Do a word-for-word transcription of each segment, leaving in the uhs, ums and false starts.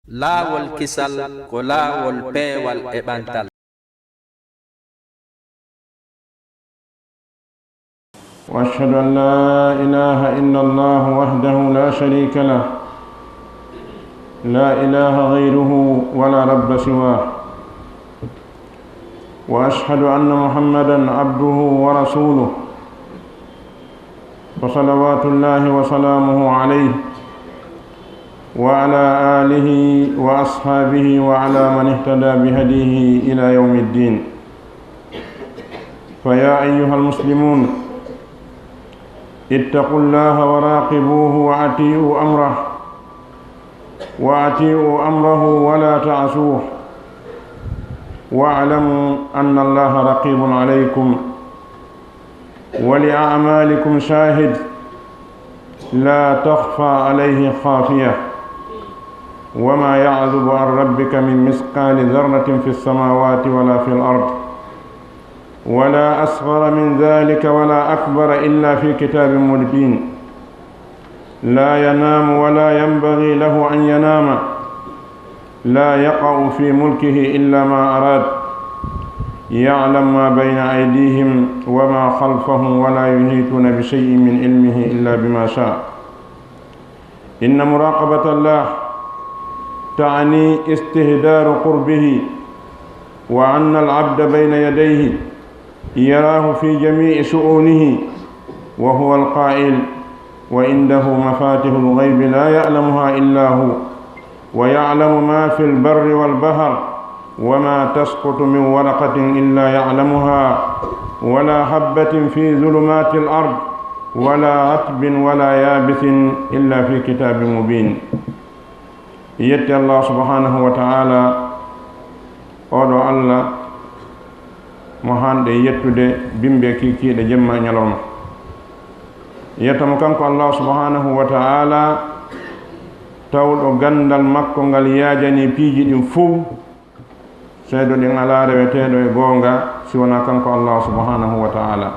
Laawol kisal ko laawol peewal e ɓantal. وأشهد أن لا إله إلا الله وحده لا شريك له، لا إله غيره ولا رب سواه. وأشهد أن محمدا عبده ورسوله، وصلوات الله وسلامه عليه وعلى آله وأصحابه وعلى من اهتدى بهديه إلى يوم الدين. فيا أيها المسلمون، اتقوا الله وراقبوه وأطيعوا أمره، وأطيعوا أمره ولا تعصوه، واعلموا أن الله رقيب عليكم ولأعمالكم شاهد، لا تخفى عليه خافية، وما يعزب عن ربك من مثقال ذرة في السماوات ولا في الأرض، ولا أصغر من ذلك ولا أكبر إلا في كتاب مبين. لا ينام ولا ينبغي له أن ينام، لا يقع في ملكه إلا ما أراد، يعلم ما بين أيديهم وما خلفهم، ولا يحيطون بشيء من علمه إلا بما شاء. إن مراقبة الله تعني استحضار قربه، وأن العبد بين يديه يراه في جميع شؤونه، وهو القائل: وعنده مفاتح الغيب لا يعلمها إلا هو، ويعلم ما في البر والبحر، وما تسقط من ورقة إلا يعلمها، ولا حبة في ظلمات الأرض، ولا رطب ولا يابس، إلا في كتاب مبين. Yetti Allah subhanahu wa ta'ala, oɗo Allah mo hanɗe yettude, bimbe kikiɗe jemma e ñalorma. Yetta mo kanko Allah subhanahu wa ta'ala, tawɗo gandal makko ngal yaajani piiji ɗin fow. Seedo ɗin alaa reweteeɗo e goonga si wonaa kanko Allah subhanahu wa ta'ala.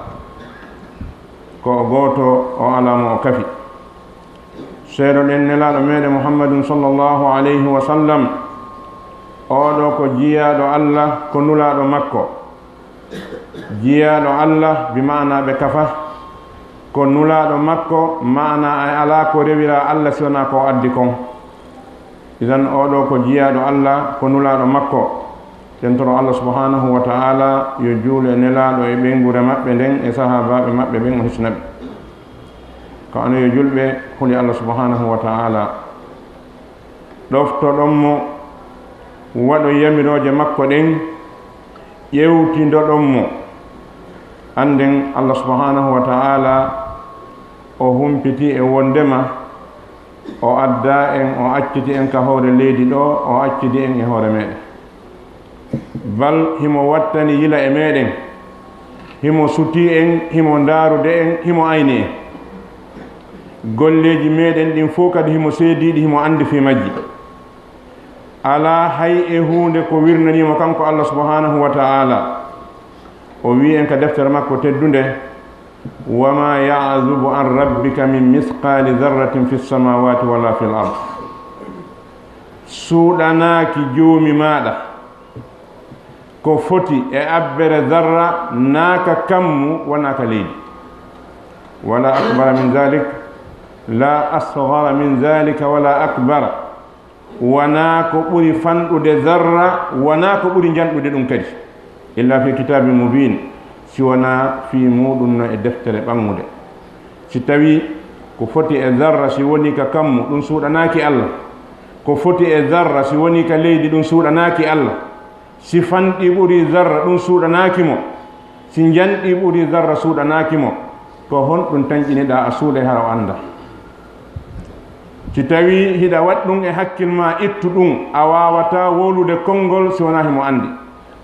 Ko o gooto, o alaa mo o kafi. Seedo ɗen Nelaaɗo meɗen Muhammadun sallallahu alayhi wa sallam, oɗo ko jiyaaɗo Allah, ko nulaaɗo makko. Jiyaaɗo Allah, bi ma'ana ɓe kafa, ko nulaaɗo makko, ma'ana ay alaa ko rewira Allah si wonaa ko o addi kon. Idan oɗo ko jiyaaɗo Allah, ko nulaaɗo makko. Tentoro Allah subhanahu wa ta'ala yo juulu e Nelaaɗo e ɓeynguure maɓɓe nden e sahaabaaɓe maɓɓe ɓen, o hisna ɓe. Ko ano yo julɓe huli Allah subhanahu wa ta'ala. Ɗoftoɗon mo, waɗo yamirooje makko ɗen, ƴewtindoɗon mo. Annden Allah subhanahu wa ta'ala o humpiti e wondema o adda en, o acciti en ka hoore leydi ɗo, o accidi en e hoore meɗen. Bal himo wattani yila e meɗen, himo suti en, himo ndaarude en, himo ayni en. Golleeji meɗen ɗin fow kadi himo seediɗi, himo andi fii majji. Alaa hay e huunde ko wirnanii mo kanko Allah subhanahu wa ta'ala. O wi'i en ka deftere makko teddunde: "Wa ma ya'zubu an rabbika min misqali zarratin fis samawati wala fil ard." Suuɗanaaki joomi maaɗa ko foti e abbere zarra, naa ka kammu, wonaa ka leydi. Wala akbara min zalik, la asghara min zalika wala akbar. Wonaa ko ɓuri fanɗude zarra, wonaa ko ɓuri njanɗude ɗum kadi. Illa fi kitabin mubin, si wonaa fii muuɗum no e deftere ɓanngude. Si tawii ko foti e zarra, si wonii ka kammu, ɗum suuɗanaaki Allah. Ko foti e zarra, si wonii ka leydi, ɗum suuɗanaaki Allah. Si fanɗi ɓuri zarra, ɗum suuɗanaaki mo. Si njanɗi ɓuri zarra suuɗanaaki mo, ko honɗum tanƴiniɗaa a suuɗay hara o annda? Si tawii hiɗa waɗi ɗum e hakkil maa, ittu ɗum, a waawataa wowlude konngol si wonaa himo anndi.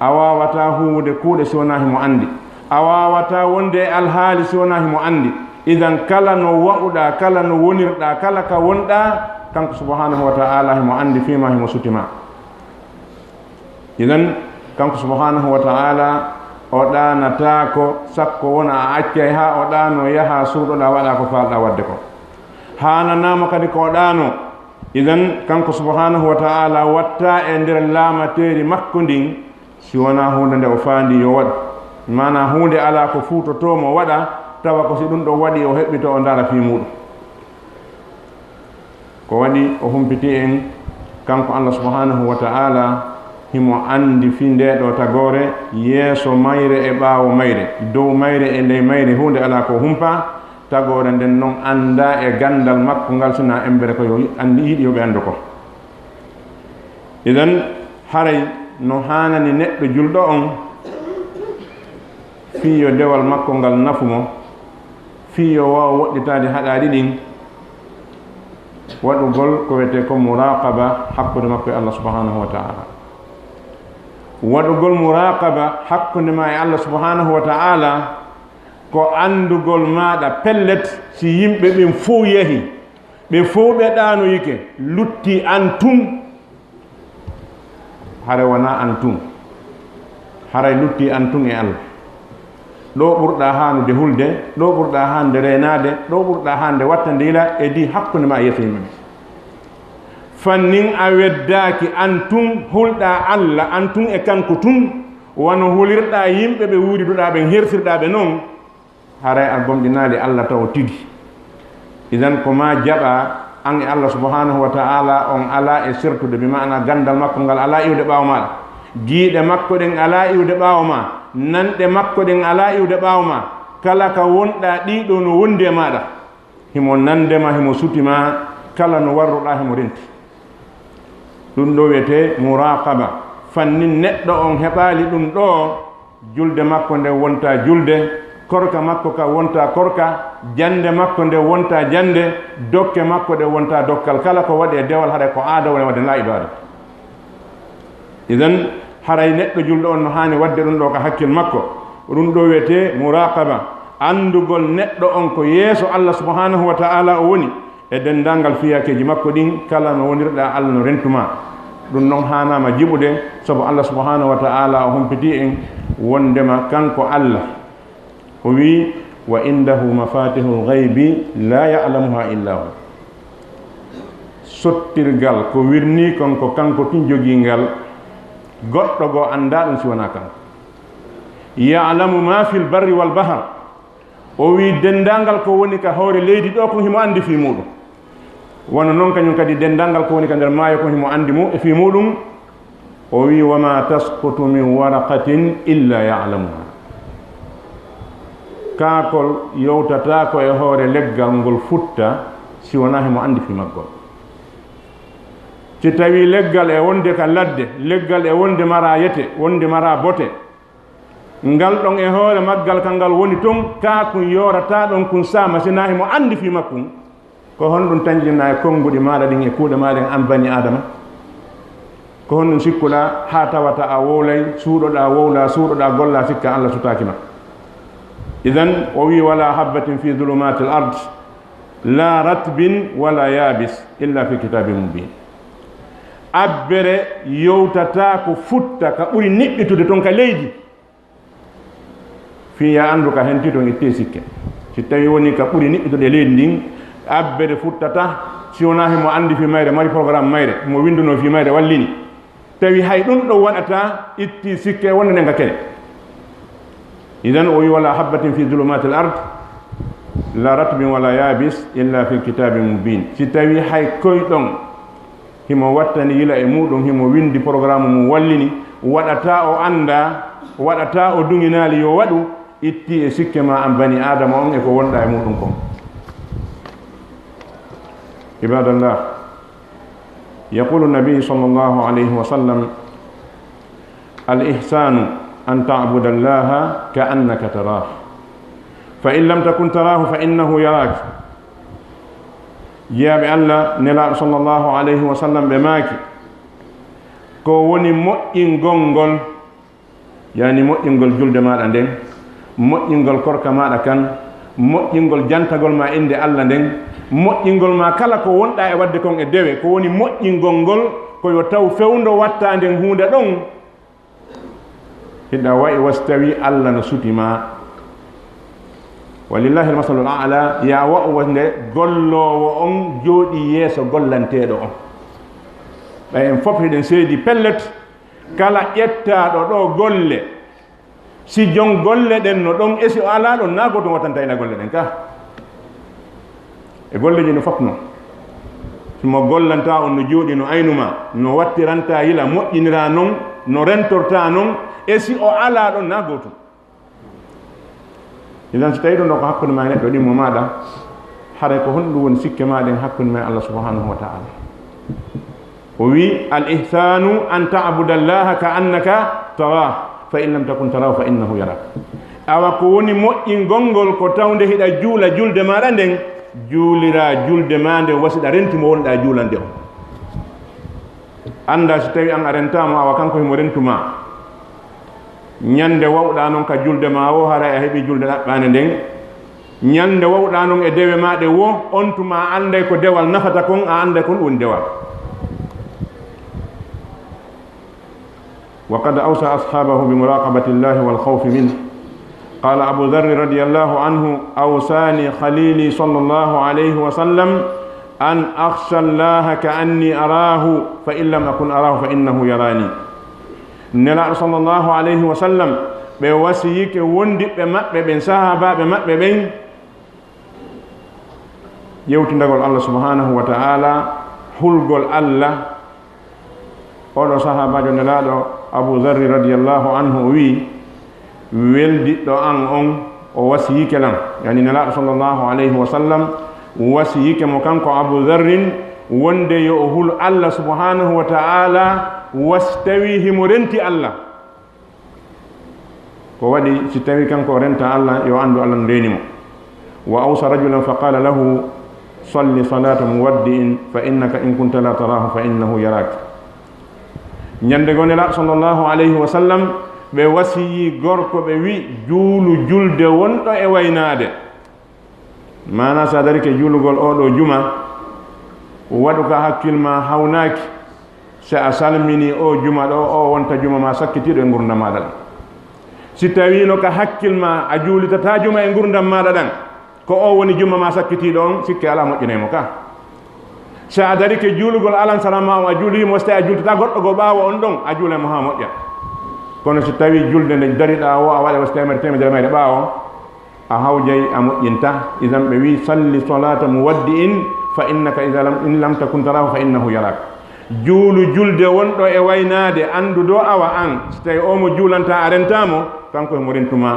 A waawataa huuwude kuuɗe si wonaa himo anndi. A waawataa wonde e alhaali si wonaa himo anndi. Idan kala no wa'uɗaa, kala no wonirɗaa, kala ka wonɗaa, kanko subhanahu wa ta'ala himo anndi fii maa, himo suti maa. Idan, kanko subhanahu wa ta'ala, o ɗaanataako, sakko wona a accay haa o ɗaano, yaha suuɗoɗaa, waɗa ko faalɗaa waɗde ko. Haananaama kadi ko o ɗaano, Idan, kanko subhanahu wa ta'ala watta e nder laamateeri makko ndin, si wonaa huunde nde o faandi yo waɗu. Maanaa huunde alaa ko fuutotoo mo waɗa, tawa ko si ɗum ɗon waɗi o heɓɓito o ndaara fii muuɗum. Ko waɗi o humpiti en, kanko Allah subhanahu wa ta'ala, himo anndi fii ndee ɗoo tagoore, yeeso mayre e ɓaawo mayre, dow mayre e ley mayre, huunde alaa ko humpa. Tagoore nden non anndaa e ganndal makko ngal, sinaa embere ko yo anndi, yiɗi yo ɓe anndu ko. Idan, haray no haanani neɗɗo julɗo on, fii yo dewal makko ngal nafu mo, fii yo waaw woɗɗitaade haɗaaɗi ɗin, waɗugol ko wiyetee ko muraqaba hakkunde makko e Allah subhanahu wa ta'ala. Waɗugol muraqaba hakkunde ma e Allah subhanahu wa ta'ala ko anndugol maaɗa pellet, si yimɓe ɓen fow yahi, ɓe fow ɓe ɗaanoyike, lutti an tun, haray wonaa an tun, haray lutti an tun e Allah. Ɗo ɓurɗaa haanude hulde, ɗo ɓurɗaa hande reenaade, ɗo ɓurɗaa hande wattande yila e di hakkunde ma e yeeso yimɓe ɓen. Fannin a weddaaki an tun, hulɗaa Allah an tun e kanko tun, wano hulirɗaa yimɓe ɓe wuuriduɗaa ɓen, hersirɗaa ɓe non, haray a gomɗinaali Allah taw tigi. Idan ko maa jaɓaa an e Allah subhanahu wa ta'ala on alaa e sertude, bi ma'ana ganndal makko ngal alaa iwde ɓaawo maaɗa. Giiɗe makko ɗen alaa iwde ɓaawo maa. Nanɗe makko ɗen alaa iwde ɓaawo maa. Kala ka wonɗaa ɗii ɗoo no wondi e maaɗa. Himo nande ma, himo suti ma, kala no warruɗaa himo renti. Ɗum ɗoo wiyetee muraqaba. Fannin neɗɗo on heɓaali ɗum ɗoo, julde makko nden wonta julde, korka makko ka wonta korka, jannde makko nden wonta jannde, dokke makko ɗen wonta dokkal. Kala ko waɗi e dewal haray ko aada woni waɗde, laa ibaada. Idan, haray neɗɗo julɗo on no haani waɗde ɗum ɗoo ka hakkil makko. Ɗum ɗoo wiyetee muraqaba, anndugol neɗɗo on ko yeeso Allah subhanahu wa ta'ala o woni, e denndaangal fiyakeeji makko ɗin, kala no wonirɗaa Allah no rentu ma. Ɗum non haanaama jiɓude, sabu Allah subhanahu wa ta'ala o humpitii en wonndema kanko Allah, o wi'i, "Wa indahu mafatihul ghaybi la ya'lamuha illa hu." Sottirgal ko wirnii kon ko kanko tun jogii ngal, goɗɗo goo anndaa ɗum si wonaa kanko. "Ya'lamu ma fil barri wal bahar." O wi'i denndaangal ko woni ka hoore leydi ɗoo kon himo anndi fii muuɗum. Wano non kañum kadi denndaangal ko woni ka nder maayo kon himo anndi mu e fii muuɗum. O wi'i, "Wa ma tasqutu min waraqatin illa ya'lamuha." Kaakol yowtataa ko e hoore leggal ngol futta si wonaa himo anndi fii maggol. Si tawii leggal e wonde ka ladde, leggal e wonde maraa yete, wonde maraa bote, ngal ɗon e hoore maggal ka ngal woni ton, kaakun yoorataa ɗon kun saama, sinaa himo anndi fii makkun. Ko honɗum tanjinɗaa e konnguɗi maaɗa ɗin e kuuɗe maaɗa ɗen, an bani Aadama? Ko honɗum sikkuɗaa haa tawata a wowlay, suuɗoɗaa wowlaa, suuɗoɗaa gollaa, sikka Allah sutaaki ma? Idan, o wi'i, "Wala habbatin fi dhulumatil ard, la ratbin wala yabis, illa fi kitabin mubin." Abbere yowtataa ko futta ka ɓuri niɓɓitude ton ka leydi. Fii yaa anndu ka henti ton, ittee sikke. Si tawii woni ka ɓuri niɓɓitude leydi ndin, abbere futtata, si wonaa himo anndi fii mayre, mari programme mayre, mo winndunoo fii mayre, wallini. Tawi hay ɗum ɗon waɗataa, ittii sikke wonde nden ka kene. Idan o wi, "Wala habbatin fi dhulumatil ard, la ratbin wala yabis, illa fi kitabin mubin." Si tawii hay koy ɗon, himo wattani yila e muuɗum, himo winndi programme mum wallini, waɗataa o anndaa, waɗataa o duŋinaali yo waɗu, ittii e sikke ma an bani Aadama on e ko wonɗaa e muuɗum kon. Ibadallah, yaqulu Nabi sallallahu alayhi wa sallam, "Al ihsanu an ta'buda Allaha ka annaka tarah, fa in lam takun tarahu fa innahu yarak." Jiyaaɓe Allah, Nelaaɗo sallallahu alayhi wa sallam ɓe maaki, ko woni moƴƴingol ngol, yani moƴƴingol julde maaɗa nden, moƴƴingol korka maaɗa kan, moƴƴingol jantagol ma innde Allah nden, moƴƴingol ma kala ko wonɗaa e waɗde kon e dewe, ko woni moƴƴingol ngol, ko yo taw fewndo waɗtaa nden huunde ɗon, hiɗa wa'i wa si tawii Allah no suti ma. Walillahi almasalul a'la, ya wa'u wonde golloowo on jooɗii yeeso gollanteeɗo on. Ɓay en fof hiɗen seedi pellet, kala ƴettaaɗo ɗo golle, si jon golle ɗen no ɗon, e si o alaa ɗon, naa gooto wattanta ila golle ɗen ka. E golleeji no fof non. Si mo gollanta on no jooɗii no aynuma, no wattiranta yila moƴƴinira non, no rentorta non, e si o alaa ɗon, naa gootum. Idan, si tawii ɗum ɗo ko hakkunde ma e neɗɗo ɗimmo maaɗa, haray ko honɗum woni sikke ma ɗen hakkunde ma e Allah subhanahu wa ta'ala? O wi, "Al ihsanu an ta'buda Allaha ka annaka tarah, fa in lam takun tarahu fa innahu yarak." Awa ko woni moƴƴingol ngol ko tawde hiɗa juula julde maaɗa nden, juulira julde ma nden wasiɗa renti mo wonɗa juulande o. Annda si tawi an a rentaama, awa kanko himo rentuma. Ñande wawɗa non ka julde ma o, haray a heɓi julde ɗaɓɓaande nden. Ñande wawɗa non e dewe ma ɗe wo, on tuma a anday ko dewal nafata kon, a anday kon ɗum woni dewal. وقد أوصى أصحابه بمراقبة الله والخوف منه. قال أبو ذر رضي الله عنه: "أوصاني خليلي صلى الله عليه وسلم أن أخشى الله كأني أراه، فإن لم أكن أراه فإنه يراني." Nelaaɗo sallallahu alayhi wa sallam, ɓe wasiyike wondiɓɓe maɓɓe ɓen, sahaabaaɓe maɓɓe ɓen, ƴewtindagol Allah subhanahu wa ta'ala, hulgol Allah. Oɗo sahaabaajo nelaaɗo Abu Dharri radiyallahu anhu o wi'i, "Weldiɗɗo an on o wasiyike lan." Yani nelaaɗo sallallahu alayhi wa sallam wasiyike mo kanko Abu Dharrin wonde yo o hul Allah subhanahu wa ta'ala, was tawi himo renti Allah. Ko waɗi si tawi kanko o renta Allah, yo anndu Allah no reeni mo. "Wa awsa rajulan fa qala lahu, salli salata muwaddi'in, fa innaka in kunta la tarahu fa innahu yarak." Ñande goo Nelaaɗo sallallahu alayhi wa sallam, ɓe wasiyi gorko, ɓe wi, "Juulu julde wonɗo e waynaade." Maana, si a darike juulugol oo ɗoo juma, waɗu ka hakkil maa hawnaaki, si a salminii oo juma ɗoo, oo wonta juma maa sakkitiiɗo e ngurndan maaɗa ɗan. Si tawiino ka hakkil maa a juulitataa juma e ngurndan maaɗa ɗan, ko oo woni juma maa sakkitiiɗo on, sikke alaa moƴƴinay mo ka. Si a darike juulugol alansara maa on, a juulii mo, si tawii a juultataa goɗɗo goo ɓaawo on ɗon, a juulay mo haa moƴƴa. Kono si tawii julde nde dariɗaa woo, a waɗa wasu teemedere, teemedere mayre ɓaawo, a hawjay, a moƴƴinta. Idan ɓe wi, "Salli salata muwaddi'in, fa innaka idha lam, in lam takun tarahu fa innahu yarak." Juulu julde wonɗo e waynaade, anndu doo awa an, si tawi oo mo juulanta a rentaa mo, kanko himo rentu maa.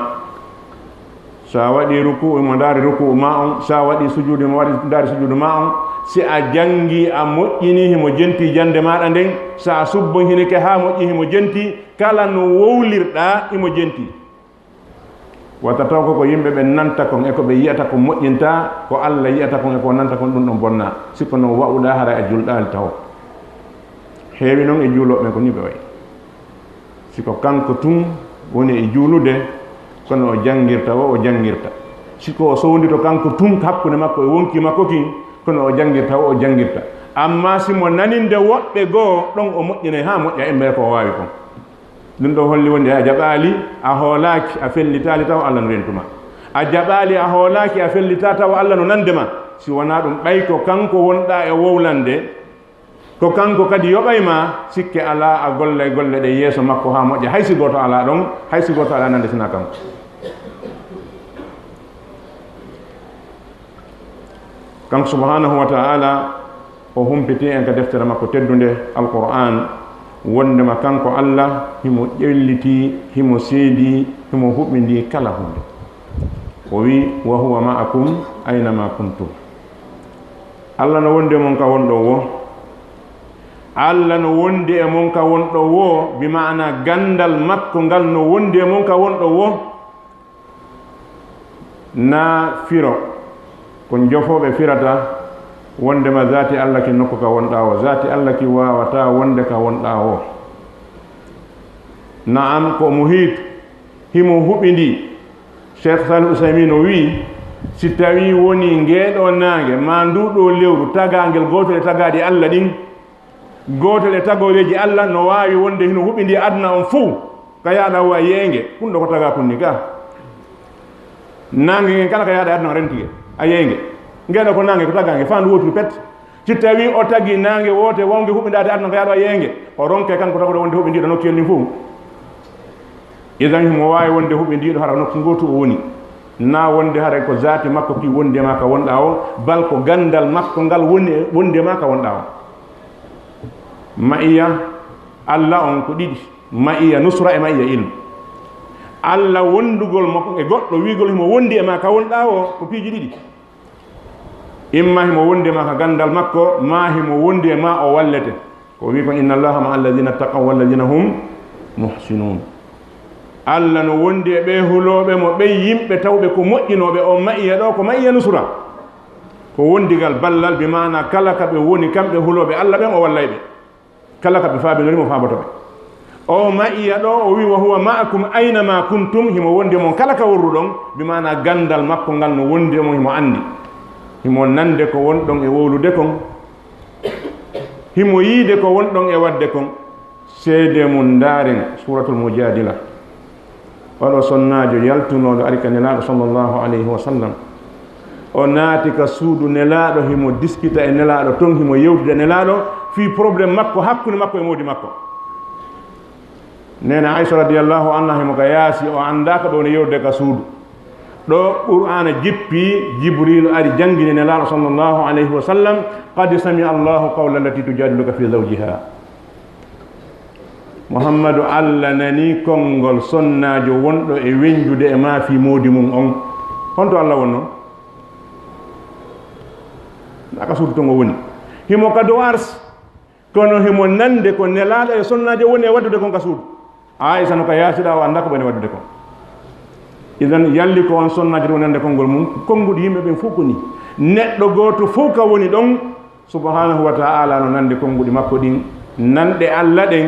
Sa waɗi ruku'u, himo ndaari ruku'u maa on, sa waɗi sujuudu, himo waɗi ndaari sujuudu maa on, si a janngi, a moƴƴini, himo jenti jannde maaɗa nden, sa subbunhinike haa moƴƴi, himo jenti, kala no wowlirɗaa, himo jenti. Wata taw ko ko yimɓe ɓen nanta kon e ko ɓe yi'ata kon moƴƴinta, ko Alla yi'ata kon e ko nanta kon ɗun ɗon bonna. Si ko non wa'uɗaa, haray a julɗaali taho. Heewi non e juulooɓe ɓen ko nii ɓe wa'i. Si ko kanko tun woni e juulude, kono o janngirta wo o janngirta. Si ko o sowndito kanko tun hakkunde makko e wonkii makko kin, kono o janngirta wo o janngirta. Amma si mo naninde woɓɓe goo, ɗon o moƴƴinay haa moƴƴa, e mbele ko o waawi kon. Ɗun ɗoo holli wonde a jaɓaali, a hoolaaki, a fellitaali taw Alla no rentu maa. A jaɓaali, a hoolaaki, a fellitaali taw Alla no nande maa. Si wanaa ɗun, ɓay ko kanko wonɗaa e wowlande, ko kanko kadi yoɓay maa, sikke alaa a gollay golle ɗen yeeso makko haa moƴƴa, hay si gooto alaa ɗon, hay si gooto alaa nande sinaa kanko. Kanko subhanahu wa ta'ala, o humpiti en ka deftere makko teddunde, Alqur'aan, wondema kanko Alla, himo ƴelliti, himo seedi, himo huɓindi kala huunde. O wi, "Wa huwa ma'akum ayna ma kuntum." Alla no wondi e mon ka wonɗon wo. Alla no wondi e mon ka wonɗon wo, bi ma'ana ganndal makko ngal no wondi e mon ka wonɗon wo. Na firo, ko njofooɓe firata, wondema zaati Alla ki nokku ka wonɗaa wo. Zaati Alla ki waawataa wonde ka wonɗaa wo. Na'am, ko muhiit, himo huɓindi. Sheikh Salih Usaymin o wi'i, si tawii wonii ngee ɗoo naange, maa nduu ɗoo lewru, tagaangel gootol e tagaaɗi Alla ɗin, gootol e tagooreeji Alla no waawi wonde hino huɓindi aduna on fow, ka yaaɗa wo a yeenge, kun ɗoo ko tagaa kun ni ka. Naange ngen kala ka yaaɗa e aduna, rentike a yeeyge. Ngeɗo ko naange, ko tagaa nge faandu wooturu pet. Si tawii o tagi naange woote wawnge huɓindaade aduna, ka yaaɗo a yeeyge, o ronke kanko tagoɗo wonde huɓindiiɗo nokkuyel ndin fof. Idan himo waawi wonde huɓindiiɗo hara nokku ngootu o woni. Na wonde hara ko zaati makko ki wondi e maa ka wonɗaa o, bal ko ganndal makko ngal woni e, wondi e maa ka wonɗaa o. Ma'iya Alla on ko ɗiɗi, ma'iya nusra e ma'iya ilm. Alla wondugol mo e goɗɗo, wiigol himo wondi e maa ka wonɗaa o, ko piiji ɗiɗi. Imma himo wondi e maa ka ganndal makko, maa himo wondi e maa o wallete. Ko o wii kon, "Inna Allaha ma'a alladhina taqaw walladhina hum muhsinun." Alla no wondi e ɓee hulooɓe mo, ɓen yimɓe tawɓe ko moƴƴinooɓe. O ma'iya ɗoo ko ma'iya nusra. Ko wondigal ballal, bi maana kala ka ɓe woni, kamɓe hulooɓe Alla ɓen, o wallay ɓe. Kala ka ɓe faabinori mo, faaboto ɓe. O ma'iya ɗoo, o wii, "Wa huwa ma'akum aina ma kuntum", himo wondi e mon kala ka worruɗon, bi maana ganndal makko ngal no wondi e mon, himo anndi. Himo nande ko wonɗon e wowlude kon. Himo yiide ko wonɗon e waɗde kon. Seede mun, ndaaren Suuratul Mujaadila. Oɗo sonnaajo yaltunooɗo ari ka Nelaaɗo sallallahu alayhi wa sallam. O naati ka suudu Nelaaɗo, himo diskita e Nelaaɗo ton, himo yewtida e Nelaaɗo fii problème makko hakkunde makko e moodi makko. Neene Aysa radiyallahu anha himo ka yaasi, o anndaa ko ɓe woni yewtude ka suudu. Ɗo Qur'aana jippi, Jibriilu ari janngini Nelaaɗo sallallahu alayhi wa sallam, "Qad sami'a Allahu qawla allati tujadiluka fi zawjiha." Muhammadu, Alla nanii konngol sonnaajo wonɗo e wenjude e maa fii moodi mun on. Honto Alla wonnoo? Naa ka suudu ton o woni. Himo ka dow Ars, kono himo nande ko Nelaaɗo e sonnaajo woni e waɗdude kon ka suudu. Aisa no ka yaasi ɗaa, o anndaa ko ɓe woni waɗdude kon. Idan, yalli ko on sonnaajo woni nande konngol mun? Konnguɗi yimɓe ɓen fof ko nii. Neɗɗo gooto fof ka woni ɗon, subhanahu wa ta'ala, no nande konnguɗi makko ɗin. Nanɗe Alla ɗen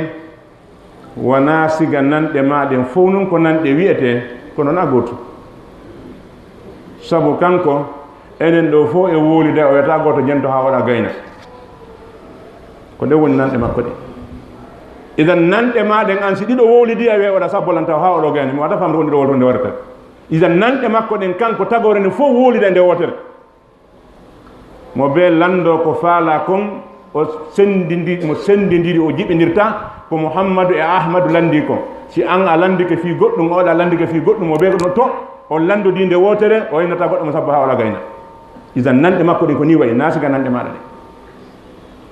wanaa siga nanɗe maa ɗen fof non ko nanɗe wi'etee, kono na gootu. Sabu kanko, enen ɗoo fof e wowlida, o wi'ataa gooto jento haa oɗa gayna. Ko ɗen woni nanɗe makko ɗen. Idan nanɗe maa ɗen, an si ɗiɗo wowlidi, a wi'ay oɗa sabbolanta haa oɗo gayna. Mi waɗa famde wonde ɗo wowlde wonde waɗata. Idan nanɗe makko ɗen, kanko tagoore nden fof wowlida e nde wootere. Mo bee lanndoo ko faalaa kon, o senndindi-, mo senndindiri, o jiɓindirta ko Muhammadu e Ahmadu lanndii kon. Si an a lanndike fii goɗɗum, oɗa lanndike fii goɗɗum, mo bee no to, on lanndodii nde wootere, o innata goɗɗo mo sabbo haa oɗa gayna. Idan nanɗe makko ɗen ko nii wa'i, naa siga nanɗe maaɗa ɗen.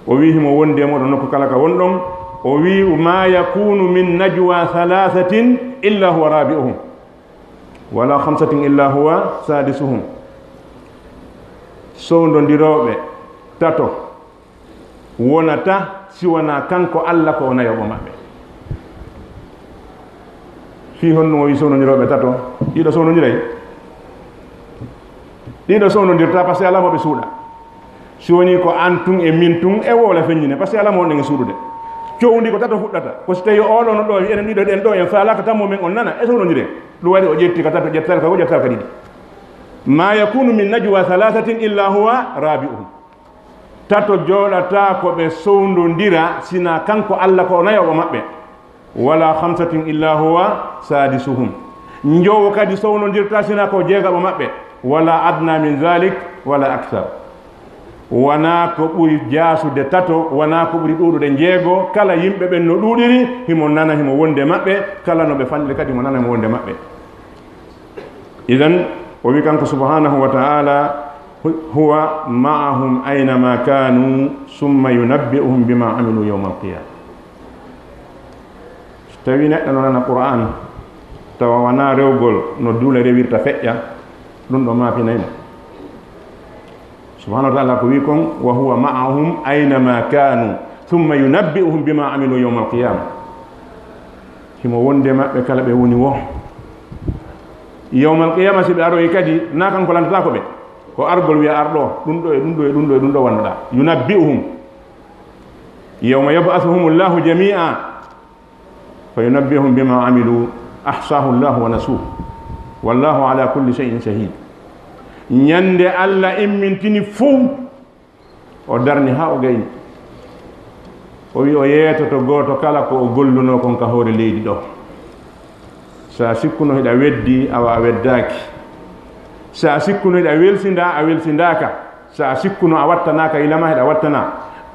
O wii himo wondi e mooɗon nokku kala ka wonɗon. O wii, "Ma yakunu min najwa thalathatin illa huwa rabi'uhum." Wala khamsatin illa huwa sadisuhum. Sowndondirooɓe tato wonata si wonaa kanko Alla ko o nayoɓo maɓɓe. Fii honɗum o wii sowndondirooɓe tato? Ɗiɗo sowndondiray? Ɗiɗo sowndondirta, parce que alaa mo ɓe suuɗa. Si wonii ko an tun e min tun, e wowla feññine, parce que alaa mo wonɗen e suuɗude. Cowndi ko tato fuɗɗata. Ko si tawii oɗo no ɗo, enen ɗiɗo ɗen ɗo, en faalaaka tammo men on nana, e sownondire. Ɗum waɗi o ƴetti ka tato, ƴettaali ka goo, ƴettaali ka ɗiɗi. "Ma yakunu min najwa thalathatin illa huwa rabi'uhum." Tato jooɗataa ko ɓe sowndondira, sinaa kanko Alla ko o nayoɓo maɓɓe. "Wala khamsatin illa huwa sadisuhum." Njowo kadi sownondirta sina ko jeegaɓo maɓɓe. "Wala adna min dhalik, wala akthar." Wonaa ko ɓuri jaasude tato, wonaa ko ɓuri ɗuuɗude njeego. Kala yimɓe ɓen no ɗuuɗiri, himo nana, himo wonde maɓɓe. Kala no ɓe fanɗiri kadi, himo nana, himo wonde maɓɓe. Idan, o wi kanko subhanahu wa ta'ala, "Hu-, huwa ma'ahum aina ma kanu, summa yunabbi'uhum bima amilu yawmal qiyama." So tawi neɗɗo no nana Qur'an, tawa wona rewgol no duule rewirta feƴƴa, ɗum ɗo maapinay mo. Subhanahu wa ta'ala ko wi kon, "Wa huwa ma'ahum aina ma kanu, thumma yunabbi'uhum bima amilu yawmal qiyama." Himo wonde maɓɓe kala ɓe woni wo. Yawmal qiyama, si ɓe aroyi kadi, na kanko lanndataako ɓe. Ko argol wiya, "Ar ɗo, ɗum ɗo e ɗum ɗo e ɗum ɗo e ɗum ɗo wannoɗaa." "Yunabbi'uhum." "Yawma yab'athuhumullahu jami'a." "Fa yunabbihum bima amilu, ahsahu Allahu wa nasuh. Wallahu ala kulli shay'in shahid." Ñande Alla immintini fow, o darni haa o gayni. O wi o yeetoto gooto kala ko o gollunoo kon ka hoore leydi ɗo. Sa sikkuno hiɗa weddi, awa a weddaaki. So a sikkuno hiɗa welsinda, a welsindaaka. So a sikkuno a wattanaaka, yila ma hiɗa wattana.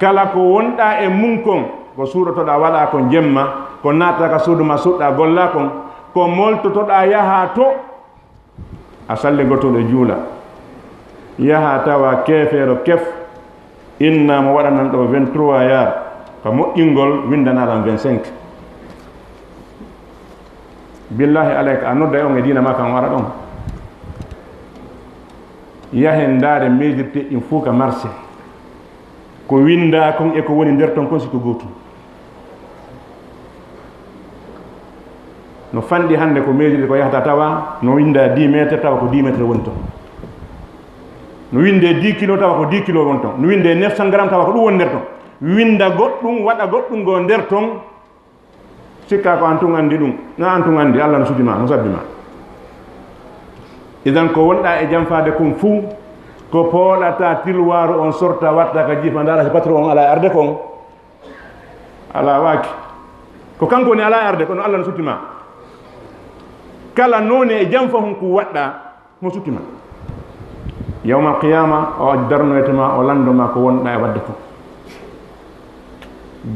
Kala ko wonɗa e mum kon, ko suuɗotoɗa waɗa kon jemma, ko naata ka suudu ma suuɗa golla kon, ko moltotoɗa yaha to, a salli gotoɗo juula. Yaha tawa keefeero kef, inna mo waɗanan ɗo vingt-trois yard, ka moƴƴingol windanaɗan vingt-cinq. Billahi alayka, a nodday on e diina ma kan wara ɗon. Yahen ndaare meedirte ɗin fuu ka marché. Ko winda kon e ko woni nder ton kon si ko gootum. No fanɗi hannde ko meedirte ko yahata tawa no winda dix mètres tawa ko dix mètres woni ton. No winde dix kilo tawa ko dix kilo woni ton. No winde neuf cents grammes tawa ko ɗum woni nder ton. Winda goɗɗum, waɗa goɗɗum go nder ton. Sikka ko an tun andi ɗum. Na an tun andi, Allah no suti ma, no sabbi ma. Idan ko wonɗa e janfaade kon fuu, ko pooɗata tilwaaru on sorta watta ka jifa ndaara si patron on ala arde kon. Ala waaki. Ko kanko woni ala arde, kono Allah no suti ma. Kala noone e janfa hun ku waɗɗa, mo suti ma. Yawmal qiyama, o darnoyte ma, o lando ma ko wonɗa e wadde kon.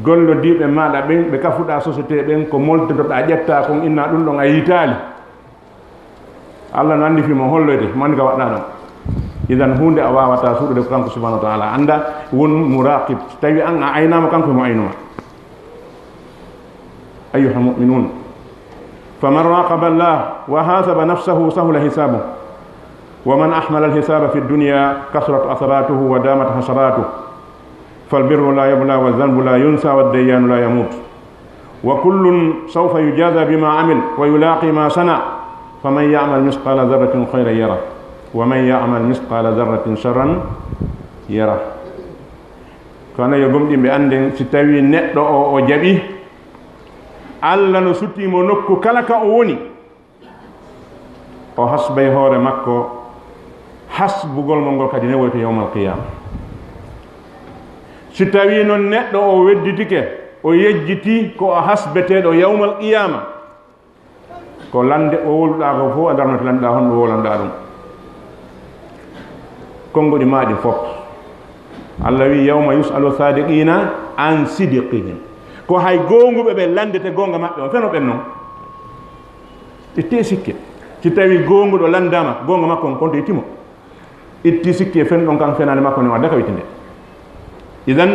Gollodiiɓe maɗa ɓen, ɓe kafuɗa société ɓen, ko moltotoɗa ƴetta kon inna ɗum ɗon a yiitaali. Allah no andi fi mo holloyte, mo andi ka waɗɗa ɗon. Idan hunde a wawata suuɗude ko kanko subhanahu wa ta'ala. Anda won muraqib. So tawi an a aynama kanko mo aynuma. Ayyuha mu'minun. Faman raqaba Allah wa hasaba nafsahu sahula hisabuh. Wa man ahmala al-hisaba fi dunya kasrat asaratuhu wa damat hasaratuh. Fal birru la yabla wa dhanbu la yunsa wa dayyanu la yamut. Wa kullun sawfa yujaza bima amil wa yulaqi ma sana. Faman ya'mal misqala dharratin khayran yara. Wa man ya'mal misqala dharratin sharran yara. Kono yo gomɗinɓe annden, si tawi neɗɗo o, o jaɓi, Allah no suti mo nokku kala ka o woni, o hasbay hoore makko, hasbugol mo ngol kadi newoyto yawmal qiyama. Si tawi noon neɗɗo o wedditike, o yejjiti ko o hasbeteeɗo yawmal qiyama, ko lande o wowluɗa ko fof a darnoto lanɗa honɗo wowlanɗa ɗum. Konnguɗi ma ɗin fof. Allah wi, "Yawma yus'alu sadiqina an sidiqihim." Ko hay goonguɓe ɓe lanndete goonga maɓɓe on. Feno ɓen noon. Itti e sikke. Si tawi goonguɗo lanndama goonga makko on, konto ittimo. Itti sikke fen ɗon kan fenaande makko ne wadda ka wittinde. Idan,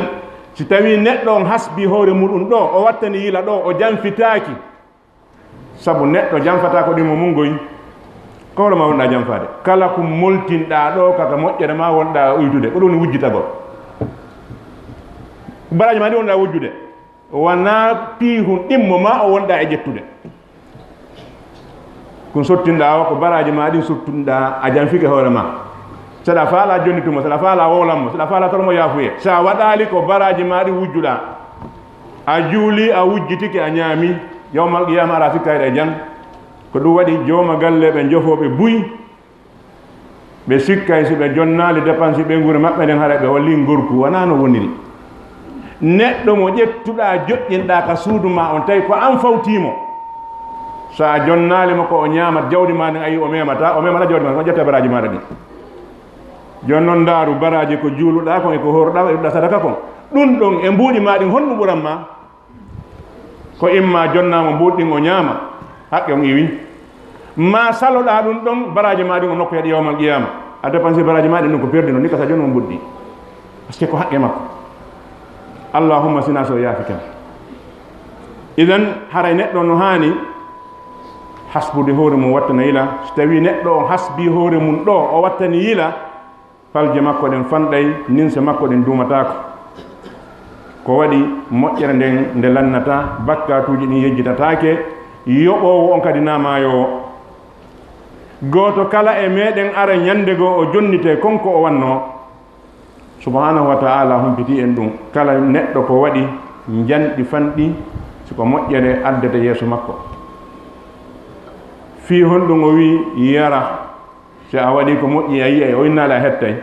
si tawi neɗɗo on hasbi hoore muɗum ɗo, o wattani yila ɗo, o janfitaaki. Sabu neɗɗo janfata ko ɗimo mum goy. Ko hoore ma wonɗa janfaade. Kala ko moltinɗa ɗo, kaka moƴƴere ma wonɗa uytude. Ko ɗum woni wujjitagol. Baraji ma ɗi wonɗa wujjude. Wona piihun ɗimmo ma o wonɗa e ƴettude. Kun sottinɗa o, ko baraji ma ɗin sottinɗa, a janfike hoore ma. Saɗa faala jonni tuma, saɗa faala wowlan mo, saɗa faala toro mo yaafuye. Sa waɗali ko baraji ma ɗin wujjuɗa. A juuli, a wujjitike, a ñaami. Yawmal qiyama ara sikkayɗa e jan. Ko ɗum waɗi jooma galle ɓe jofooɓe buy. Ɓe sikkay si ɓe jonnaali dépense ɓeynguure maɓɓe nden, haray ɓe walli ngorku, wonaa no woniri. Neɗɗo mo ƴettuɗaa, joƴƴinɗaa ka suudu maa on, tawi ko an fawtii mo. So a jonnaali mo ko o ñaamat jawdi maa ndin, a yii o memataa, o memataa jawdi maa ndin, o ƴetta baraaji maaɗa ɗin. Jooni non ndaaru baraaji ko juuluɗaa kon e ko horɗaa, ko iɗuɗaa sadaka kon. Ɗun ɗon e mbuuɗi maa ɗin, honɗun ɓuran maa? Ko imma jonnaama mbuuɗi ɗin o ñaama, haqqe on iwi. Ma saloɗaa ɗun ɗon, baraaji maa ɗin o nokku heɗi yawmal qiyama. A dépense baraaji maa ɗin ɗon ko perdi non, ni ka sa jonno mbuuɗi ɗin. Parce que ko haqqe makko. Allahumma sina so yaafi kan. Idan, haray neɗɗo no haani hasbude hoore mum wattana yila. So tawi neɗɗo on hasbi hoore mum ɗo, o wattani yila, falje makko ɗen fanɗay, ninse makko ɗen duumataako. Ko waɗi moƴƴere nden nde lannataa, bakkaatuuji ɗin yejjitataake, yoɓoowo on kadi na maayoowo. Gooto kala e meɗen ara ñande goo o jonnitee kon ko o wannoo. Subhaanahu wa ta'ala humpitii en ɗum. Kala neɗɗo ko waɗi njanɗi fanɗi, si ko moƴƴere addete yeeso makko. Fii honɗum o wi'i yara? Si a waɗii ko moƴƴi, a yi'ay, o innaali a hettay.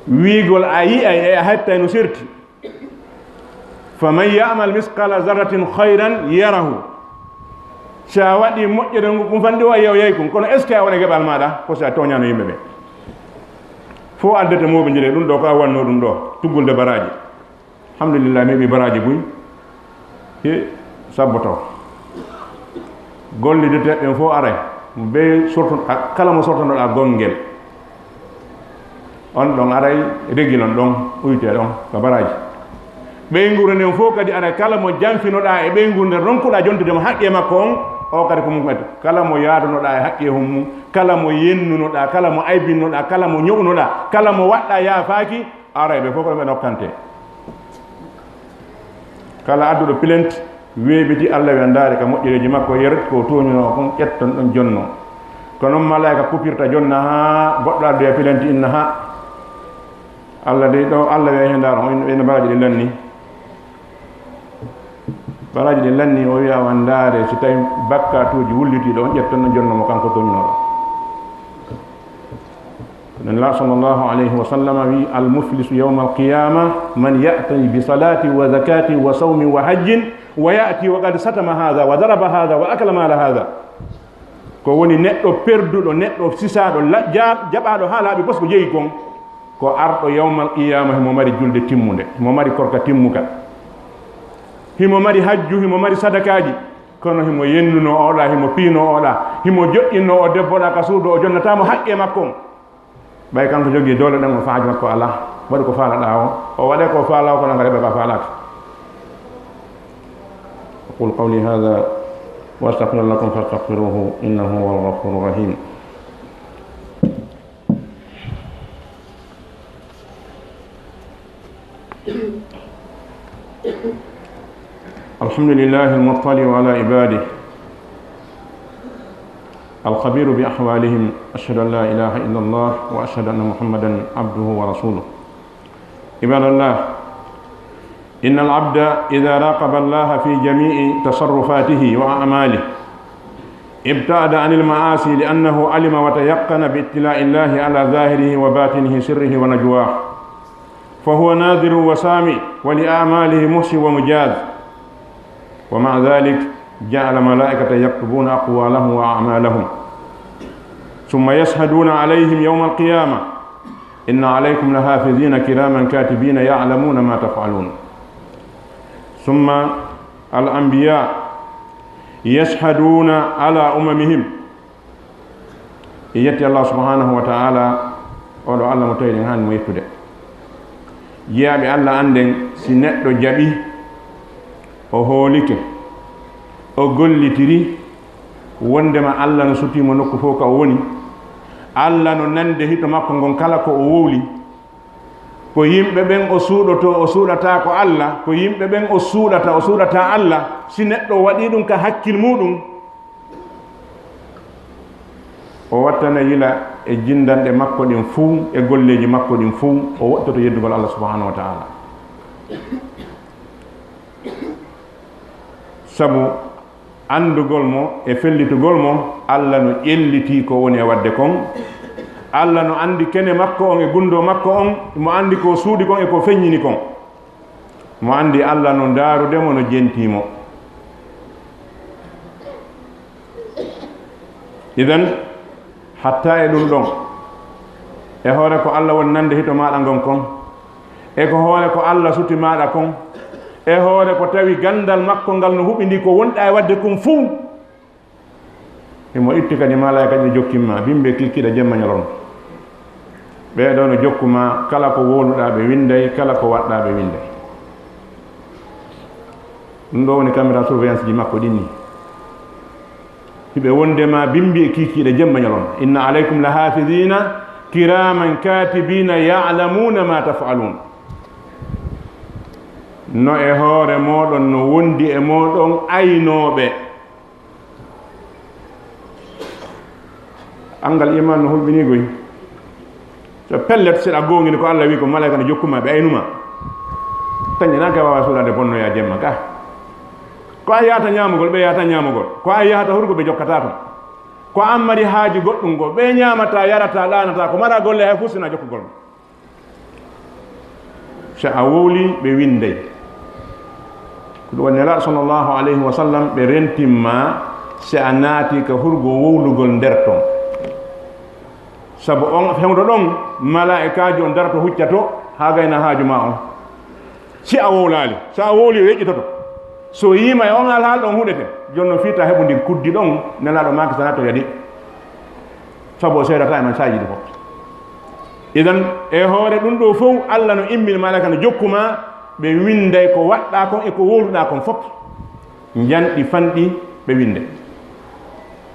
Wiigol a yi'ay e a hettay no serti. Faman ya'mal misqala zarratin khayran yarahu. Si a waɗi moƴƴere ngu, kum fanɗi o a yew yey kum, kono est-ce que a wona geɓal maɗa? Ko si a tooñano yimɓe ɓe. Fof addete mooɓe njire ɗum ɗo ko a wanno ɗum ɗo, tuggulde baraji. Alhamdulillah, mi heɓi baraji buy. He, sabboto. Gollidete ɓen fof aray. Be sorto, a, kala mo sortonoɗa gongel. On ɗon aray, regilon ɗon, uyte ɗon, ka baraji. Ɓeynguure nden fof kadi aray, kala mo janfinoɗa e ɓeynguure nden, ronkuɗa jontude mo haqqe makko on, o kadi ko mum kadi. Kala mo yaadunoɗa e haqqe hon mum, kala mo yennunoɗa, kala mo aybinnoɗa, kala mo ño'unoɗa, kala mo waɗɗa yaafaaki, aray ɓe fof ko ɓe nokkante. Kala adduɗo plainte, weeɓiti, Allah wiya, ndaare ka moƴƴereeji makko, yeret ko tooñunoo kon, ƴetton ɗon jonno. Ko noon malaa'ika kupirta jonna haa goɗɗo addoya plainte inna haa. Allah dey ɗo, Allah wiya heen ndaaro, on ene baraaji ɗi lanni. Baraaji ɗi lanni, o wiya, wa ndaare, si tawi bakkaatuuji wullitiiɗo on, ƴetton ɗon jonno mo kanko tooñunooɗo. Nela sallallahu alayhi wa sallam wi, al muflisu yawma al qiyama man ya'tani bi salati wa zakati wa sawmi wa hajjin wa ya'ti wa qad satama hadha wa daraba hadha wa akala mala hadha. Ko woni neɗɗo perduɗo, neɗɗo sisaaɗo, la-, ja-, jaɓaaɗo haa laaɓi bos ko jeyi kon, ko arɗo yawmal qiyama himo mari julde timmunde, himo mari korka timmuka, himo mari hajju, himo mari sadakaaji, kono himo yennuno oɗa, himo piino oɗa, himo joƴƴinno o debbo ɗa ka suudu, o jonnata mo haqqe makko on. Ɓay kanko jogii doole ɗen, o faaji makko alaa. Waɗu ko faalaɗaa o, o waɗe ko faalaa o, kono nga heɓe ko a faalaaka. أقول قولي هذا وأستغفر لكم فاستغفروه إنه هو الغفور الرحيم. الحمد لله المطلع على عباده الخبير بأحوالهم. أشهد أن لا إله إلا الله وأشهد أن محمدا عبده ورسوله. عباد الله، إن العبد إذا راقب الله في جميع تصرفاته وأعماله ابتعد عن المعاصي لأنه علم وتيقن بابتلاء الله على ظاهره وباطنه سره ونجواه. فهو ناظر وسامع ولأعماله محصي ومجاز. ومع ذلك جعل ملائكة يكتبون أقوالهم وأعمالهم ثم يشهدون عليهم يوم القيامة. إن عليكم لحافظين كراما كاتبين يعلمون ما تفعلون. ثم الأنبياء يشهدون على أممهم. E yetti Allah subhanahu wa ta'ala, oɗo Allah mo tawi ɗen haani mo yettude. Jeyaaɓe Allah an ɗen, si neɗɗo jaɓi, o hoolike, o gollitiri, wondema Allah no sutii mo nokku fof ka o woni, Allah no nande hito makko ngon kala ko o wowli, ko yimɓe ɓen o suuɗoto, o suuɗataako Allah, ko yimɓe ɓen o suuɗata, o suuɗataa Allah, si neɗɗo waɗii ɗum ka hakkil muuɗum, o wattana yila e jinndanɗe makko ɗin fuu, e golleeji makko ɗin fuu, o woɗɗoto yeddugol Allah subhanahu wa ta'ala. Sabu anndugol mo e fellitugol mo, Allah no ƴellitii ko woni e waɗde kon. Allah no anndi kene makko on e gunndoo makko on, mo anndi ko suuɗi kon e ko feññini kon. Mo anndi Allah no ndaarude mo, no jentii mo. Idan, hatta e ɗum ɗon, e hoore ko Allah woni nande hito maaɗa ngon kon, e ko hoore ko Allah suti maaɗa kon, e hoore ko tawi ganndal makko ngal no huɓindii ko wonɗa e waɗde kon fuu, himo itti kadi malaa'ika ɗi jokkin ma, bimbi e kilkiiɗe jemma ñalorma. Ɓee ɗoo no jokku ma, kala ko wowluɗaa ɓe winnday, kala ko waɗɗaa ɓe winnday. Ɗum ɗoo woni caméra surveillance ji makko ɗin ni. Hiɓe wonde ma bimbi e kiikiiɗe jemma ñalorma. Inna alaykum la hafidina kiraman katibina ya'lamuna ma taf'alun. No e hoore mooɗon no wondi e mooɗon aynooɓe. Anngal iman no hulɓinii goy. So pellet, si ɗa goongini ko Allah wi ko malaika no jokkuma, ɓe aynuma. Tañi na ka wawa suuɗade bonnoya jemma ka. Ko a yahata ñaamugol, ɓe yahata ñaamugol. Ko a yahata hurgo, ɓe jokkata ton. Ko an mari haaji goɗɗum go, ɓe ñaamata, yarata, ɗaanata, ko mara golle hay fuu sina jokkugol ma. So a wowli, ɓe winday. Ko ɗum woni Nelaaɗo sallallahu alayhi wa sallam, ɓe rentimma Si a naati ka hurgo wowlugol nder ton, sabu on fewndo ɗon, malaa'ikaajo on darato huccato haa gayna haaju ma on. Si a wowlaali, so a wowli, o yeƴƴitoto. So yiima e on alhaal ɗon huɗete, jooni non fiita heɓu ndin kuddi ɗon, Nelaaɗo maaki sanaa to yadi. Sabu o seedata e man saaji ɗi fof. Idan, e hoore ɗum ɗo fof, Allah no immini malaa'ika no jokku ma, ɓe winday ko waɗɗaa kon e ko wowluɗaa kon fof. Njanɗi fanɗi ɓe winde.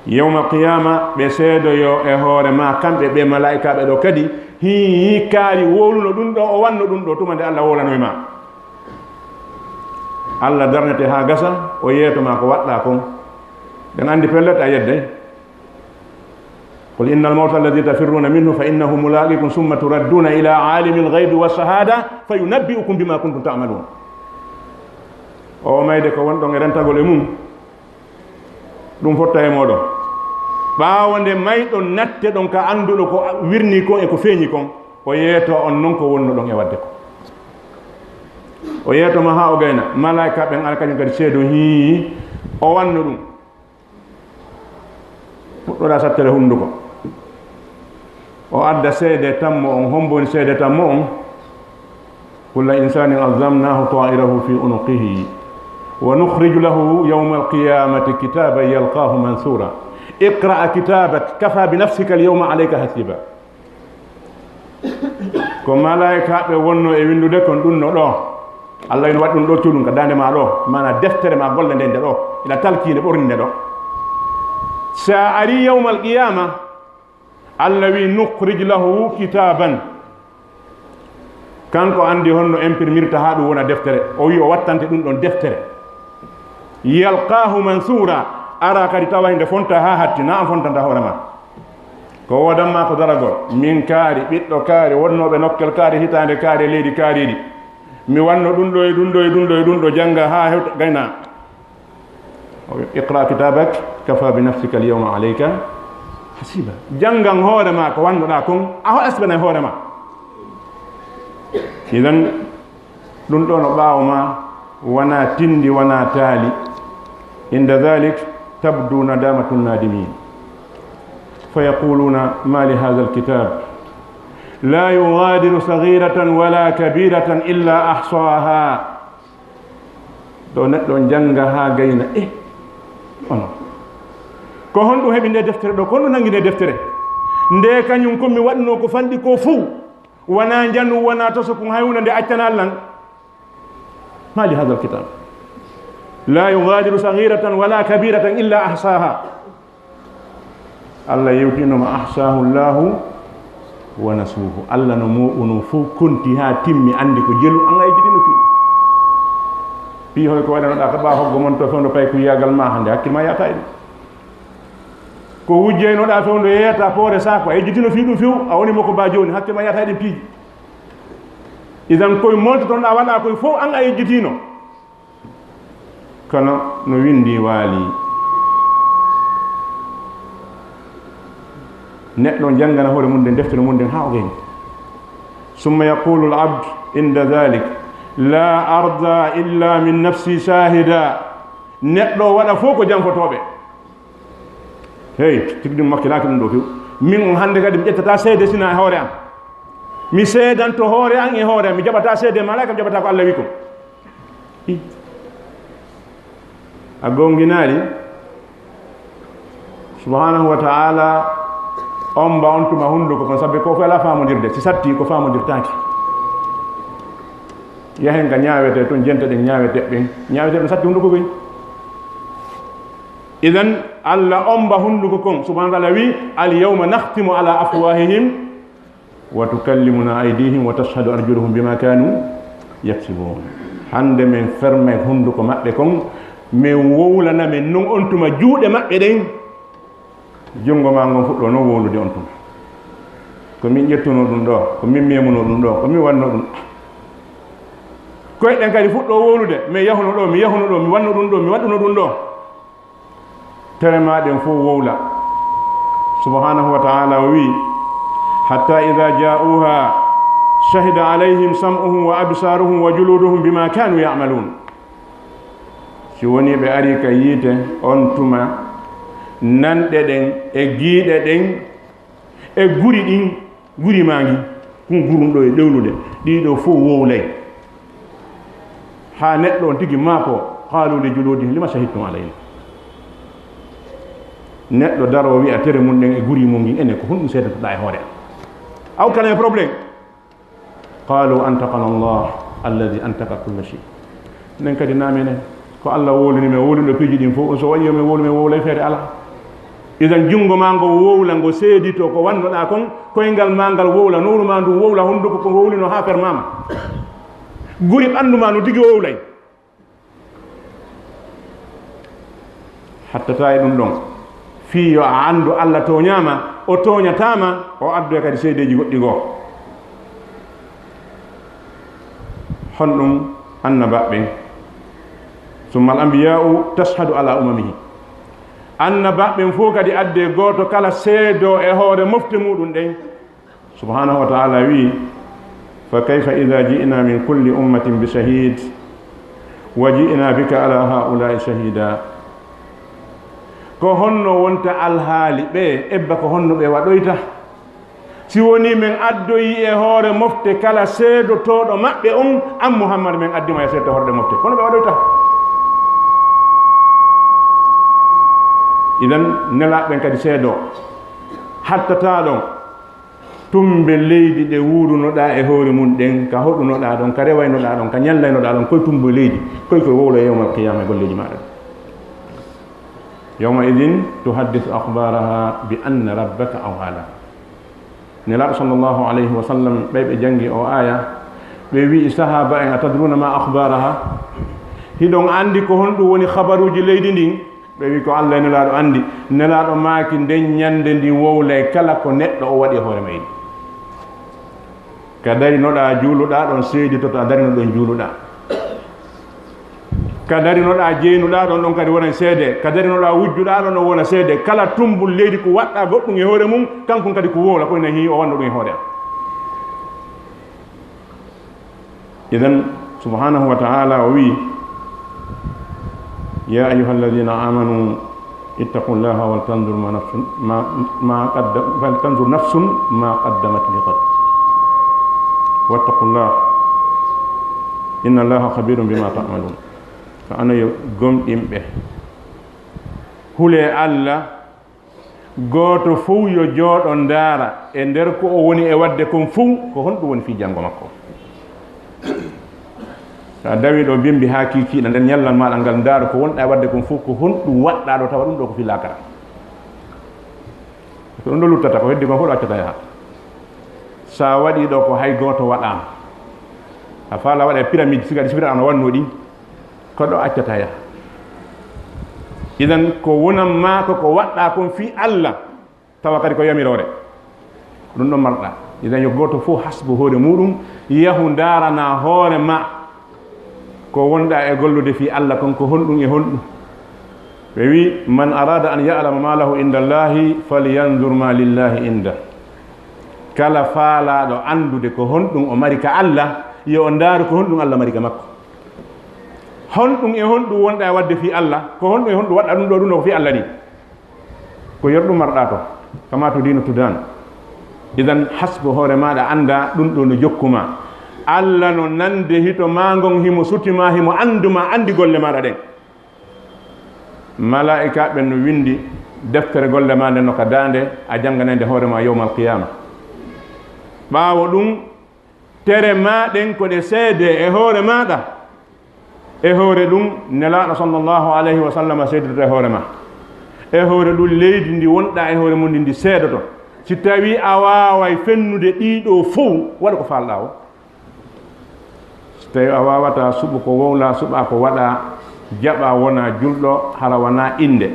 Yawmal qiyaama, ɓe seedoyo e hoore ma, kamɓe ɓe malaa'ikaaɓe ɗo kadi, hii, hii, kaari wowluno ɗum ɗo, o wanno ɗum ɗo, tuma nde Allah wowlanoy ma. Allah darnete haa gasa, o yeeto ma ko waɗɗaa kon. Ɓen anndi pellet a yedday. قل إن الموت الذي تفرون منه فإنه ملاقيكم ثم تردون إلى عالم الغيب والشهادة فينبئكم بما كنتم تعملون. O mayde ko wonɗon e rentagol e mum, ɗum fotta e mooɗon. Ɓaawo nde mayɗon, natteɗon ka annduɗo ko wirnii kon e ko feeñi kon, o yeeto on non ko wonnoɗon e waɗde ko. O yeeto ma haa o gayna, malaa'ika ɓen ara kañum kadi seedo hii, o wanno ɗum. Fuɗɗoɗaa sattere hunnduko. O adda seede tammo on. Hombo woni seede tammo on? كل إنسان ألزمناه طائره في عنقه ونخرج له يوم القيامة كتابا يلقاه منشورا اقرأ كتابك كفى بنفسك اليوم عليك حسيبا. Ko malaa'ikaaɓe wonno e winndude kon ɗum no ɗo. Allah ina waɗi ɗum ɗo cuɗum ka daande ma ɗo, maanaa deftere ma golle nden nde ɗo, ina talkiinde ɓorninde ɗo. Si a arii yawmal qiyaama, Allah wi, "Nukhrij lahu kitaban." Kanko anndi honno imprimirta haa ɗum wona deftere. O wi o wattante ɗum ɗon deftere. "Yalqahu mansura." Ara kadi tawa hinde fonta haa hatti, na an fontanta hoore ma. Ko woodan ma ko daragol. Min kaari, ɓiɗɗo kaari, wonnooɓe nokkel kaari, hitaande kaari, leydi kaariɗi. Mi wanno ɗum ɗo e ɗum ɗo e ɗum ɗo e ɗum ɗo, jannga haa hewta, gayna. Iqra kitabak, kafa bi nafsika al yawma alayka hasiba. Janngan hoore ma ko wannoɗaa kon, a hoɗa sibana e hoore ma. Idan, ɗum ɗo no ɓaawo ma, wona tindi, wona taali. Inda dhalik, tabdu nadamatu nadimin. Fa yaquluna, ma li hadha al kitab? La yughadiru saghiratan wala kabiratan illa ahsaha. Ɗo neɗɗo jannga haa gayna, eh, ono. Ko honɗum heɓi nde deftere ɗo? Ko honɗum nangi nde deftere? Nde kañum ko mi waɗno ko fanɗi ko fuu. Wona njanu, wona tosokun, hay huunde nde accana lan. Ma li hadha al kitab? La yughadiru saghiratan wala kabiratan illa ahsaha. Allah yewtino ma, "Ahsahu Allahu wa nasuhu." Allah no moɓuno fof, konti haa timmi, anndi ko jelu, an a yejjitino fii. Fii hoy ko waɗanoɗaa ka ɓaa hoggo mon to fewndo pay ko yiyagal ma hannde, hakkil ma yata e ɗum. Ko wujjaynoɗaa fewndo yeyata poore saako, a yejjitino fii ɗum few, a woni mo ko baa jooni, hakkil ma yata e ɗum piiji. Idan koy moltotonɗaa waɗa koy fof, an a yejjitino. Kono no winndi waali. Neɗɗo janngana hoore mum nden deftere mum nden haa o gayni. Summa yaqulu al abd inda dhalik, la arda illa min nafsi shahida. Neɗɗo waɗa fof ko janfotooɓe. Hey, tigi ɗum makkilaaki ɗum ɗo few. Min on hannde kadi mi ƴettata seede sina e hoore am. Mi seedanto hoore am e hoore am. Mi jaɓata seede malaaka, mi jaɓata ko Allah wi kon. I. A gonginaali. Subhanahu wa ta'ala, omba on tuma hunduko kon, sabbi ko fela faamondirde, si satti ko faamondirtaaki. Yahen ka ñaawete tun, jente ɗen ñaawete ɓen, ñaawete ɓen satti hunduko koy. Idan, Allah omba hunduko kon, subhanahu wa ta'ala wi, "Al yawma nakhtimu ala afwahihim wa tukallimuna aydihim wa tashhadu arjuluhum bima kanu yaksibun." Hande men fermay hunduko maɓɓe kon, men wowlana men non on tuma juuɗe maɓɓe ɗen. Junngo ma ngon fuɗɗo non wowlude on tuma. Ko min ƴettuno ɗum ɗo, ko min memuno ɗum ɗo, ko min wanno ɗum. Koy ɗen kadi fuɗɗo wowlude, mi yahuno ɗo, mi yahuno ɗo, mi wanno ɗum ɗo, mi waɗuno ɗum ɗo. Tere ma ɗen fof wowla. Subhanahu wa ta'ala o wi, "Hatta idha ja'uha shahida alayhim sam'uhum wa absaruhum wa juluduhum bima kanu ya'malun." Si woni ɓe ari ka yiite, on tuma Nanɗe ɗen e giiɗe ɗen e guri ɗin, guri maa ngi, kun gurun ɗo e ɗewlude, ɗii ɗoo fow wowlay. Haa neɗɗo on tigi maako, "Qaalu li juluudihim lima shahidtum alayna." Neɗɗo daroo wi'a tere mun ɗen e guri mun ngin, "Enen ko honɗum seedatoɗaa e hoore am?" Aw kala e problème. "Qaalu antaqana Allah alladi antaqa kulla shay." Enen kadi na menen, ko Allah wowlini men, wowlino piiji ɗin fow, on so waɗi yo men wowlu, men wowlay feere alaa. Idan junngo maa ngo wowla, ngo seedito ko wannoɗaa kon, koyngal maa ngal wowla, nowru maa ndu wowla, honduko ko wowlino haa fermaama. Guri ɓanndu maa ndu tigi wowlay. Hattataa e ɗum ɗon, fii yo a anndu Allah tooñaama, o tooñataama, o addoya kadi seedeeji goɗɗi goo. Honɗum annabaaɓe ɓen? Summa al anbiyaa'u tashhadu ala umamihim. Annabaaɓe ɓen fow kadi addee gooto kala seedoo e hoore mofte muuɗum ɗen. Subhaanahu wa ta'aalaa wi'i, "Fa kayfa idha ji'na min kulli ummatin bi shahid, wa ji'na bika ala ha'ulaa'i shahida." Ko honno wonta alhaali ɓe, ebba ko honno ɓe waɗoyta? Si wonii men addoyii e hoore mofte kala seedotooɗo maɓɓe on, an Muhammad, men addi ma e seedotoo hoore mofte, kono ɓe waɗoyta? Idan, nelaaɓe ɓen kadi seedoo. Hattataa ɗon, tumbe leydi ɗe wuurunoɗaa e hoore mun ɗen, ka hoɗunoɗaa ɗon, ka rewaynoɗaa ɗon, ka ñallaynoɗaa ɗon, koy tumbe leydi, koy koy wowla yawmal qiyaama e golleeji maaɗa ɗin. Yawma idin tuhaddisu akhbaraha bi anna rabbaka awha laha. Nelaaɗo sallallahu alayhi wa sallam, ɓay ɓe janngi o aaya, ɓe wi'i sahaaba en, "Atadruna ma akhbaraha?" Hiɗon anndi ko honɗum woni khabaruuji leydi ndin? Ɓe wi'i, "Ko Allah e Nelaaɗo anndi." Nelaaɗo maaki, "Nden ñande ndi wowlay kala ko neɗɗo o waɗi e hoore mayri." Ka darinoɗaa juuluɗaa ɗon seeditoto a darino ɗon juuluɗaa. Ka darinoɗaa jeynuɗaa ɗon, ɗon kadi wona seede. Ka darinoɗaa wujjuɗaa ɗon, ɗon wona seede. Kala tumbul leydi ko waɗɗaa goɗɗum e hoore mum, kankun kadi ko wowla, ko ina hii o wanno ɗum e hoore am. Idan, subhanahu wa ta'ala o wi'i, "Ya ayyuha alladhina amanu ittaqullaha wal tanzur ma nafsun ma, ma qaddam-, fal tanzur nafsun ma qaddamat li ghad. Wattaqullah. Inna Allaha khabirun bima ta'malun." Ka onon yo gomɗinɓe, hulee Allah, gooto fow yo jooɗo ndaara e nder ko o woni e waɗde kon fow, ko honɗum woni fii janngo makko. So a dawii ɗo bimbi haa kiikiiɗe nder ñallal maaɗa ngal, ndaaru ko wonɗaa e waɗde kon fow, ko honɗum waɗɗaa ɗo tawa ɗum ɗo ko fii laakara. Ko ɗum ɗo luttata, ko heddi kon fof ɗo accata yaha. So a waɗii ɗo ko hay gooto waɗaama. A faala waɗa e pyramide, siga ɗi sifira ana wannoo ɗin, ko ɗo accata yaha. Idan ko wonan maa ko, ko waɗɗaa kon fii Allah, tawa kadi ko yamiroore. Ɗum ɗon marɗaa. Idan yo gooto fof hasbo hoore muuɗum, yahu ndaarana hoore maa. Ko wonɗaa e gollude fii Allah kon, ko honɗum e honɗum? Ɓe wi'i, "Man arada an ya'lama ma lahu inda Allahi, falyanzur ma lillahi inda." Kala faalaaɗo anndude ko honɗum o mari ka Allah, yo o ndaaru ko honɗum Allah mari ka makko. Honɗum e honɗum wonɗaa e waɗde fii Allah? Ko honɗum e honɗum waɗɗaa ɗum ɗo, ɗum ɗo ko fii Allah ni? Ko yerɗum marɗaa to, kama to diino to daan. Idan hasbo hoore maaɗa, annda ɗum ɗo no jokku ma. Allah no nande hito maa ngon, himo suti ma, himo anndu ma, anndi golle maaɗa ɗen. Malaa'ikaaɓe no winndi deftere golle maa nden no ka daande, a jannganay nde hoore maa yawmal qiyaama. Ɓaawo ɗum, tere maa ɗen ko ɗe seede e hoore maaɗa. E hoore ɗum, Nelaaɗo sallallahu alayhi wa sallam seeditoto e hoore maa. E hoore ɗum, leydi ndi wonɗaa e hoore mun ndi, ndi seedoto. Si tawii a waaway fennude ɗii ɗoo fow, waɗu ko faalɗaa o. Si tawii a waawataa, suɓu ko wowlaa, suɓaa ko waɗaa, jaɓaa wonaa julɗo, hara wanaa innde.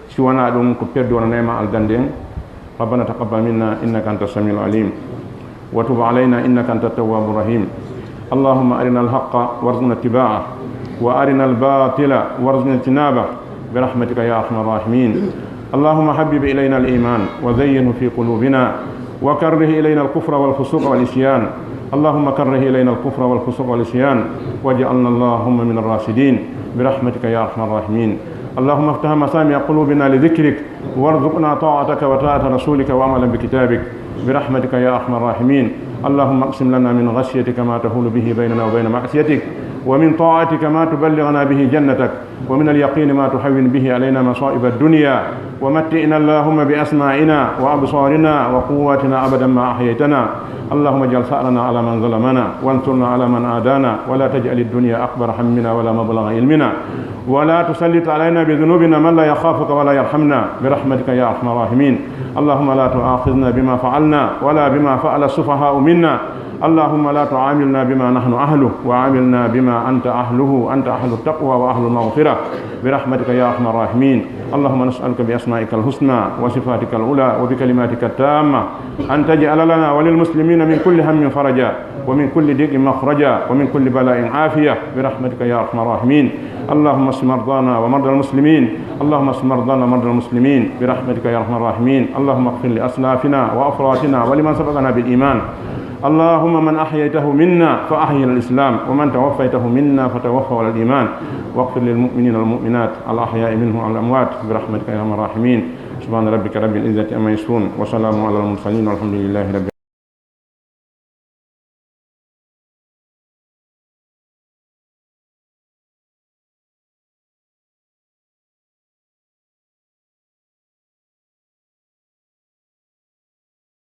Si wanaa ɗum, ko perdu wonanay ma algannde en. ربنا تقبل منا إنك أنت السميع العليم وتب علينا إنك أنت التواب الرحيم. اللهم أرنا الحق وارزقنا اتباعه وأرنا الباطل وارزقنا اجتنابه برحمتك يا أرحم الراحمين. اللهم حبب إلينا الإيمان وزينه في قلوبنا وكره إلينا الكفر والفسوق والعصيان. اللهم كره إلينا الكفر والفسوق والعصيان واجعلنا اللهم من الراشدين برحمتك يا أرحم الراحمين. اللهم افتح مسامع قلوبنا لذكرك، وارزقنا طاعتك وطاعة رسولك وعملا بكتابك، برحمتك يا أرحم الراحمين. اللهم اقسم لنا من خشيتك ما تحول به بيننا وبين معصيتك، ومن طاعتك ما تبلغنا به جنتك، ومن اليقين ما تهون به علينا مصائب الدنيا، ومتعنا اللهم بأسماعنا وأبصارنا وقواتنا أبدا ما أحييتنا. اللهم اجعل ثأرنا على من ظلمنا، وانصرنا على من عادانا، ولا تجعل الدنيا أكبر همنا ولا مبلغ علمنا، ولا تسلط علينا بذنوبنا من لا يخافك ولا يرحمنا، برحمتك يا أرحم الراحمين. اللهم لا تؤاخذنا بما فعلنا ولا بما فعل السفهاء منا. اللهم لا تعاملنا بما نحن أهله، وعاملنا بما أنت أهله، أنت أهل التقوى وأهل المغفرة، برحمتك يا أرحم الراحمين. اللهم نسألك بأسمائك الحسنى وصفاتك العلى وبكلماتك التامة أن تجعل لنا وللمسلمين من كل هم فرجا، ومن كل ضيق مخرجا، ومن كل بلاء عافية، برحمتك يا أرحم الراحمين. اللهم اشف مرضانا ومرضى المسلمين. اللهم اشف مرضانا ومرضى المسلمين برحمتك يا أرحم الراحمين. اللهم اغفر لأسلافنا وأفرادنا ولمن سبقنا بالإيمان. اللهم من أحييته منا فأحيه على الإسلام، ومن توفيته منا فتوفه على الإيمان، واغفر للمؤمنين والمؤمنات الأحياء منهم والأموات برحمتك يا أرحم الراحمين. سبحان ربك رب العزة عما يصفون، وسلام على المرسلين، والحمد لله رب